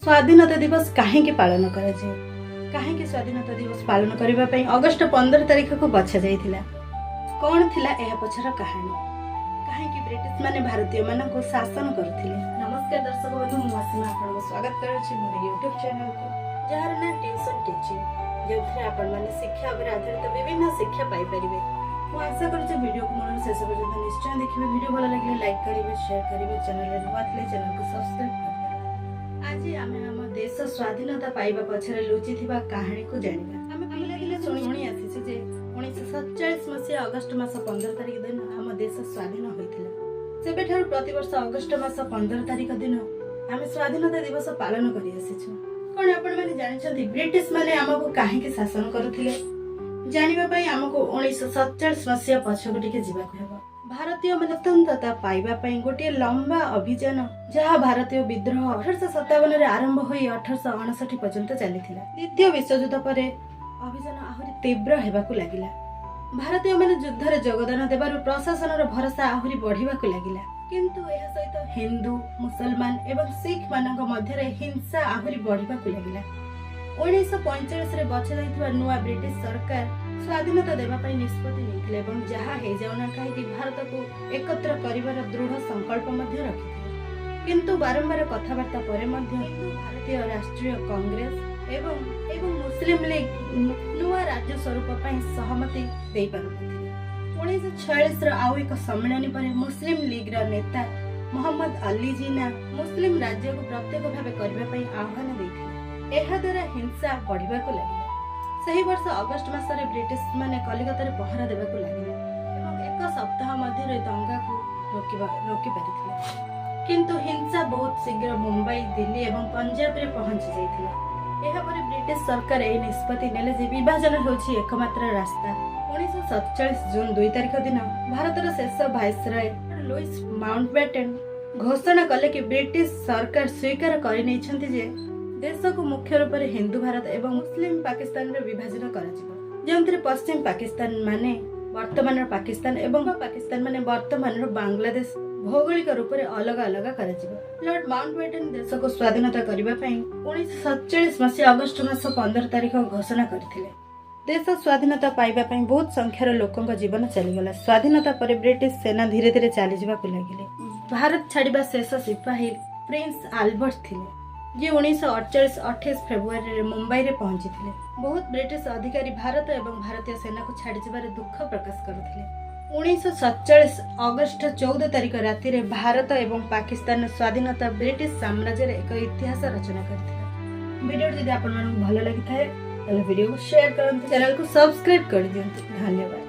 ସ୍ୱାଧୀନତା ଦିବସ କାହିଁକି ପାଳନ କରାଯାଏ? କାହିଁକି ସ୍ୱାଧୀନତା ଦିବସ ପାଳନ କରିବା ପାଇଁ ଅଗଷ୍ଟ 15 ତାରିଖକୁ ବଛା ଯାଇଥିଲା? କ'ଣ ଥିଲା ଏହା ପଛର କାହାଣୀ? କାହିଁକି ବ୍ରିଟିଶମାନେ ଭାରତୀୟମାନଙ୍କୁ ଶାସନ କରୁଥିଲେ? ନମସ୍କାର ଦର୍ଶକ ବନ୍ଧୁ, ମୁଁ ଅସୀମା ଆପଣଙ୍କୁ ସ୍ୱାଗତ କରୁଛି ମୋର ୟୁଟ୍ୟୁବ୍ ଚ୍ୟାନେଲକୁ, ଯାହାର ନାଁ ଟ୍ୟୁସନ୍ ଟିଚିଂ, ଯେଉଁଥିରେ ଆପଣମାନେ ଶିକ୍ଷା ଉପରେ ଆଧାରିତ ବିଭିନ୍ନ ଶିକ୍ଷା ପାଇପାରିବେ। ମୁଁ ଆଶା କରୁଛି ଭିଡ଼ିଓକୁ ମୂଳରୁ ଶେଷ ପର୍ଯ୍ୟନ୍ତ ନିଶ୍ଚୟ ଦେଖିବେ। ଭିଡ଼ିଓ ଭଲ ଲାଗିଲେ ଲାଇକ୍ କରିବେ, ସେୟାର କରିବେ। ଚ୍ୟାନେଲରେ ନୂଆ ଥିଲେ ଚ୍ୟାନେଲକୁ ସବସ୍କ୍ରାଇବ୍ କରିବେ। ଆଜି ଆମେ ଆମ ଦେଶ ସ୍ୱାଧୀନତା ପାଇବା ପଛରେ ଲୁଚିଥିବା କାହାଣୀକୁ ଜାଣିବା। ଆମେ ପିଲାଦିନେ ଶୁଣି ଆସିଛୁ ଯେ 1947 ମସିହା ଅଗଷ୍ଟ ମାସ 15 ତାରିଖ ଦିନ ଆମ ଦେଶ ସ୍ୱାଧୀନ ହୋଇଥିଲା। ସେବେଠାରୁ ପ୍ରତିବର୍ଷ ଅଗଷ୍ଟ ମାସ 15 ତାରିଖ ଦିନ ଆମେ ସ୍ୱାଧୀନତା ଦିବସ ପାଳନ କରି ଆସିଛୁ। କଣ ଆପଣମାନେ ଜାଣିଛନ୍ତି, ବ୍ରିଟିଶ ମାନେ ଆମକୁ କାହିଁକି ଶାସନ କରୁଥିଲେ? ଜାଣିବା ପାଇଁ ଆମକୁ 1947 ମସିହା ପଛକୁ ଟିକେ ଯିବାକୁ ହେବ। ଭାରତୀୟ ମାନେ ସ୍ୱତନ୍ତ୍ରତା ପାଇବା ପାଇଁ ଗୋଟିଏ ଲମ୍ବା ଅଭିଯାନ, ଯାହା ଭାରତୀୟ ବିଦ୍ରୋହ 1857ରେ ଆରମ୍ଭ ହୋଇ 1859 ପର୍ଯ୍ୟନ୍ତ ଚାଲିଥିଲା। ଦ୍ୱିତୀୟ ବିଶ୍ୱଯୁଦ୍ଧ ପରେ ଅଭିଯାନ ଆହୁରି ତୀବ୍ର ହେବାକୁ ଲାଗିଲା। ଭାରତୀୟମାନେ ଯୁଦ୍ଧରେ ଯୋଗଦାନ ଦେବାରୁ ପ୍ରଶାସନର ଭରସା ଆହୁରି ବଢିବାକୁ ଲାଗିଲା। କିନ୍ତୁ ଏହା ସହିତ ହିନ୍ଦୁ, ମୁସଲମାନ ଏବଂ ଶିଖ ମାନଙ୍କ ମଧ୍ୟରେ ହିଂସା ଆହୁରି ବଢିବାକୁ ଲାଗିଲା। 1945ରେ ବଛାଯାଇଥିବା ନୂଆ ବ୍ରିଟିଶ ସରକାର ସ୍ୱାଧୀନତା ଦେବା ପାଇଁ ନିଷ୍ପତ୍ତି ନେଇଥିଲେ ଏବଂ ଯାହା ହେଇଯାଉ ନା କାହିଁକି ଭାରତକୁ ଏକତ୍ର କରିବାର ଦୃଢ ସଂକଳ୍ପ ମଧ୍ୟ ରଖିଥିଲେ। କିନ୍ତୁ ବାରମ୍ବାର କଥାବାର୍ତ୍ତା ପରେ ମଧ୍ୟ ହିନ୍ଦୁ ଭାରତୀୟ ରାଷ୍ଟ୍ରୀୟ କଂଗ୍ରେସ ଏବଂ ମୁସଲିମ ଲିଗ ନୂଆ ରାଜ୍ୟ ସ୍ୱରୂପ ପାଇଁ ସହମତି ଦେଇପାରୁନଥିଲେ। 1946ର ଆଉ ଏକ ସମ୍ମିଳନୀ ପରେ ମୁସଲିମ ଲିଗର ନେତା ମହମ୍ମଦ ଅଲ୍ଲୀ ଜିନା ମୁସଲିମ ରାଜ୍ୟକୁ ପ୍ରତ୍ୟେକ ଭାବେ କରିବା ପାଇଁ ଆହ୍ୱାନ ଦେଇଥିଲେ। ଏହାଦ୍ୱାରା ହିଂସା ବଢିବାକୁ ଲାଗିଲା। ସେହି ବର୍ଷ ଅଗଷ୍ଟ ମାସରେ ବ୍ରିଟିଶମାନେ କଲିକତାରେ ପହରା ଦେବାକୁ ଲାଗିଲେ ଏବଂ ଏକ ସପ୍ତାହ ମଧ୍ୟରେ ଦଙ୍ଗାକୁ ରୋକିପାରିଥିଲେ। କିନ୍ତୁ ହିଂସା ବହୁତ ଶୀଘ୍ର ମୁମ୍ବାଇ, ଦିଲ୍ଲୀ ଏବଂ ପଞ୍ଜାବରେ ପହଞ୍ଚି ଯାଇଥିଲା। ଏହାପରେ ବ୍ରିଟିଶ ସରକାର ଏହି ନିଷ୍ପତ୍ତି ନେଲେ ଯେ ବିଭାଜନ ହେଉଛି ଏକମାତ୍ର ରାସ୍ତା। 1947 ଜୁନ 2 ତାରିଖ ଦିନ ଭାରତର ଶେଷ ଭାଇସରୟ ଲୁଇସ୍ ମାଉଣ୍ଟବ୍ୟାଟେନ୍ ଘୋଷଣା କଲେ କି ବ୍ରିଟିଶ ସରକାର ସ୍ୱୀକାର କରିନେଇଛନ୍ତି ଯେ ଦେଶକୁ ମୁଖ୍ୟ ରୂପରେ ହିନ୍ଦୁ ଭାରତ ଏବଂ ମୁସଲିମ ପାକିସ୍ତାନରେ ବିଭାଜନ କରାଯିବ, ଯେଉଁଥିରେ ପଶ୍ଚିମ ପାକିସ୍ତାନ ମାନେ ବର୍ତ୍ତମାନର ପାକିସ୍ତାନ ଏବଂ ପାକିସ୍ତାନ ମାନେ ବର୍ତ୍ତମାନର ବାଂଲାଦେଶ ଭୌଗୋଳିକ ରୂପରେ ଅଲଗା ଅଲଗା କରାଯିବ। ଲର୍ଡ ମାଉଣ୍ଟବ୍ୟାଟେନ୍ ଦେଶକୁ ସ୍ୱାଧୀନତା କରିବା ପାଇଁ 1947 ମସିହା ଅଗଷ୍ଟ ମାସ 15 ତାରିଖ ଘୋଷଣା କରିଥିଲେ। ଦେଶ ସ୍ୱାଧୀନତା ପାଇବା ପାଇଁ ବହୁତ ସଂଖ୍ୟାର ଲୋକଙ୍କ ଜୀବନ ଚାଲିଗଲା। ସ୍ୱାଧୀନତା ପରେ ବ୍ରିଟିଶ ସେନା ଧୀରେ ଧୀରେ ଚାଲିଯିବାକୁ ଲାଗିଲେ। ଭାରତ ଛାଡ଼ିବା ଶେଷ ସିପାହୀ ପ୍ରିନ୍ସ ଆଲବର୍ଟ ଥିଲେ, ଯିଏ 1948 28 ଫେବୃଆରୀରେ ମୁମ୍ବାଇରେ ପହଞ୍ଚିଥିଲେ। ବହୁତ ବ୍ରିଟିଶ ଅଧିକାରୀ ଭାରତ ଏବଂ ଭାରତୀୟ ସେନାକୁ ଛାଡ଼ିଯିବାରେ ଦୁଃଖ ପ୍ରକାଶ କରୁଥିଲେ। 1947 ଅଗଷ୍ଟ 14 ତାରିଖ ରାତିରେ ଭାରତ ଏବଂ ପାକିସ୍ତାନର ସ୍ୱାଧୀନତା ବ୍ରିଟିଶ ସାମ୍ରାଜ୍ୟରେ ଏକ ଇତିହାସ ରଚନା କରିଥିଲା। ଭିଡ଼ିଓଟି ଯଦି ଆପଣମାନଙ୍କୁ ଭଲ ଲାଗିଥାଏ, ତାହେଲେ ଭିଡ଼ିଓକୁ ସେୟାର କରନ୍ତୁ, ଚ୍ୟାନେଲକୁ ସବସ୍କ୍ରାଇବ କରିଦିଅନ୍ତୁ। ଧନ୍ୟବାଦ।